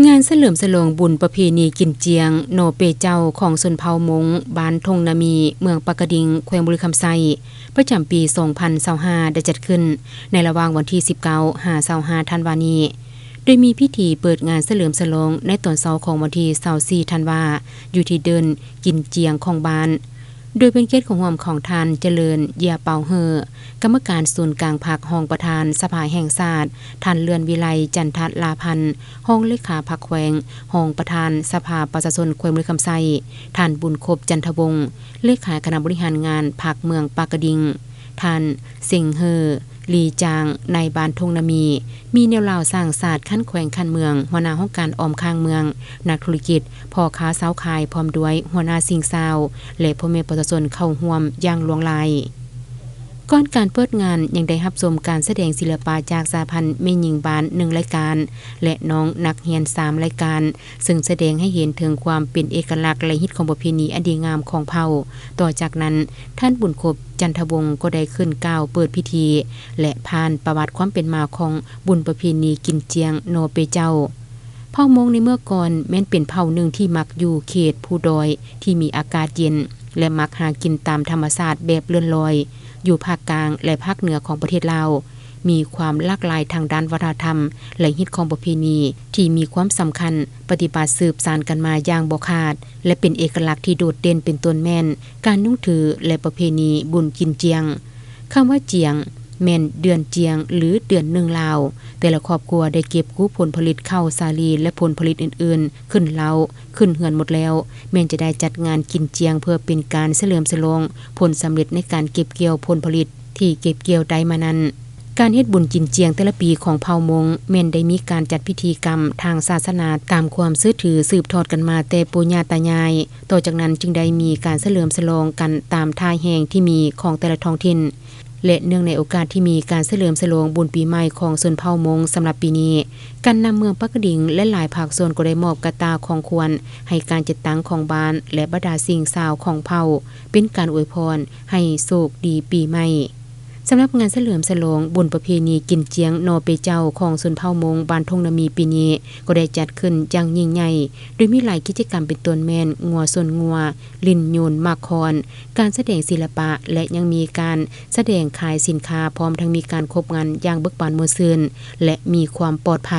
ງານສະເຫຼີມສະຫຼອງບຸນປະເພນີກິນຈຽງໜໍ່ເປເຈົ້າຂອງຊົນເຜົ່າມົ້ງ ບ້ານທົ່ງນາມີ ເມືອງປາກກະດິງ ແຂວງບໍລິຄຳໄຊ ປະຈຳປີສອງພັນຊາວຫ້າ ໄດ້ຈັດຂຶ້ນໃນລະຫວ່າງວັນທີສິບເກົ້າ ຫາ ຊາວຫ້າ ທັນວານີ້ ໂດຍມີພິທີເປີດງານສະເຫຼີມສະຫຼອງໃນຕອນເຊົ້າຂອງວັນທີຊາວສີ່ ທັນວາ ຢູ່ທີ່ເດີ່ນກິນຈຽງຂອງບ້ານ. ໂດຍເປັນກຽດຂອງຮ່ວມຂອງທ່ານ ຈະເລີນ ເຢຍເປົາເຮີ ກຳມະການສູນກາງພັກ, ຮອງປະທານສະພາແຫ່ງຊາດ, ທ່ານ ເລື່ອນວິໄລ ຈັນທະລາພັນ ຮອງເລຂາພັກແຂວງ, ຮອງປະທານສະພາປະຊາຊົນແຂວງບໍລິຄຳໄຊ, ທ່ານ ບຸນຄົບ ຈັນທະວົງ ເລຂາຄະນະບໍລິຫານງານພັກເມືອງປາກກະດິງ, ທ່ານ ເຊັງເຮີ ລີຈາງ ນາຍບ້ານທົ່ງນາມີ, ມີແນວລາວສ້າງຊາດຂັ້ນແຂວງຂັ້ນເມືອງ, ຫົວໜ້າຫ້ອງການອ້ອມຂ້າງເມືອງ, ນັກທຸລະກິດ, ພໍ່ຄ້າຊາວຂາຍ ພ້ອມດ້ວຍຫົວໜ້າສິ່ງຊາວ ແລະ ພໍ່ແມ່ປະຊາຊົນເຂົ້າຮ່ວມຢ່າງຫຼວງຫຼາຍ. ກ່ອນການເປີດງານຍັງໄດ້ຮັບຊົມການສະແດງສິລະປະຈາກສະຫະພັນແມ່ຍິງບ້ານໜຶ່ງລາຍການ ແລະ ນ້ອງນັກຮຽນສາມລາຍການ, ເຊິ່ງສະແດງໃຫ້ເຫັນເຖິງຄວາມເປັນເອກະລັກ ແລະ ຮີດຄອງປະເພນີອັນດີງາມຂອງເຜົ່າ. ຕໍ່ຈາກນັ້ນ, ທ່ານ ບຸນຄົບ ຈັນທະວົງ ກໍໄດ້ຂຶ້ນກ່າວເປີດພິທີ ແລະ ຜ່ານປະຫວັດຄວາມເປັນມາຂອງບຸນປະເພນີກິນຈຽງໜໍ່ເປເຈົ້າ. ເຜົ່າມົ້ງໃນເມື່ອກ່ອນແມ່ນເປັນເຜົ່າໜຶ່ງທີ່ມັກຢູ່ເຂດພູດອຍທີ່ມີອາກາດເຢັນ ແລະ ມັກຫາກິນຕາມທຳມະຊາດແບບເລື່ອນລອຍ ຢູ່ພາກກາງ ແລະ ພາກເໜືອຂອງປະເທດລາວ. ມີຄວາມຫຼາກຫຼາຍທາງດ້ານວັດທະນະທຳ ແລະ ຮີດຄອງປະເພນີທີ່ມີຄວາມສຳຄັນ ປະຕິບັດສືບສານກັນມາຢ່າງບໍ່ຂາດ ແລະ ເປັນເອກະລັກທີ່ໂດດເດັ່ນ ເປັນຕົ້ນແມ່ນການນຸ່ງຖື ແລະ ປະເພນີບຸນກິນຈຽງ. ຄຳວ່າຈຽງ ແມ່ນເດືອນຈຽງ ຫຼື ເດືອນໜຶ່ງລາວ, ແຕ່ລະຄອບຄົວໄດ້ເກັບກູ້ຜົນຜະລິດເຂົ້າສາລີ ແລະ ຜົນຜະລິດອື່ນໆ ຂຶ້ນເລົ້າ, ຂຶ້ນເຮືອນໝົດແລ້ວ, ແມ່ນຈະໄດ້ຈັດງານກິນຈຽງ ເພື່ອເປັນການສະເຫຼີມສະຫຼອງຜົນສຳເລັດໃນການເກັບກ່ຽວຜົນຜະລິດທີ່ເກັບກ່ຽວໄດ້ມານັ້ນ. ການເຮັດບຸນກິນຈຽງແຕ່ລະປີຂອງເຜົ່າມົ້ງ ແມ່ນໄດ້ມີການຈັດພິທີກຳທາງສາສະໜາຕາມຄວາມເຊື່ອຖືສືບທອດກັນມາແຕ່ປູ່ຍ່າຕາຍາຍ. ຕໍ່ຈາກນັ້ນຈຶ່ງໄດ້ມີການສະເຫຼີມສະຫຼອງກັນຕາມທ່າແຮງທີ່ມີຂອງແຕ່ລະທ້ອງຖິ່ນ. ແລະ ເນື່ອງໃນໂອກາດທີ່ມີການສະເຫຼີມສະຫຼອງບຸນປີໃໝ່ຂອງຊົນເຜົ່າມົ້ງສຳລັບປີນີ້, ການນຳເມືອງປາກກະດິງ ແລະ ຫຼາຍພາກສ່ວນກໍໄດ້ມອບກະຕ່າຂອງຂວັນໃຫ້ການຈັດຕັ້ງຂອງບ້ານ ແລະ ບັນດາສິ່ງຊາວຂອງເຜົ່າ ເປັນການອວຍພອນໃຫ້ໂຊກດີປີໃໝ່. ສຳລັບງານສະເຫຼີມສະຫຼອງບຸນປະເພນີກິນຈຽງໜໍ່ເປເຈົ້າຂອງຊົນເຜົ່າມົ້ງບ້ານທົ່ງນາມີປີນີ້ ກໍໄດ້ຈັດຂຶ້ນຢ່າງຍິ່ງໃຫຍ່ ໂດຍມີຫຼາຍກິດຈະກຳເປັນຕົ້ນແມ່ນງົວຊົນງົວ, ຫຼິ້ນໂຍນໝາກຄອນ, ການສະແດງສິລະປະ ແລະ ຍັງມີການສະແດງຂາຍສິນຄ້າ ພ້ອມທັງມີການຄົບງັນຢ່າງເບີກບານມ່ວນຊື່ນ ແລະ ມີຄວາມປອດໄພ.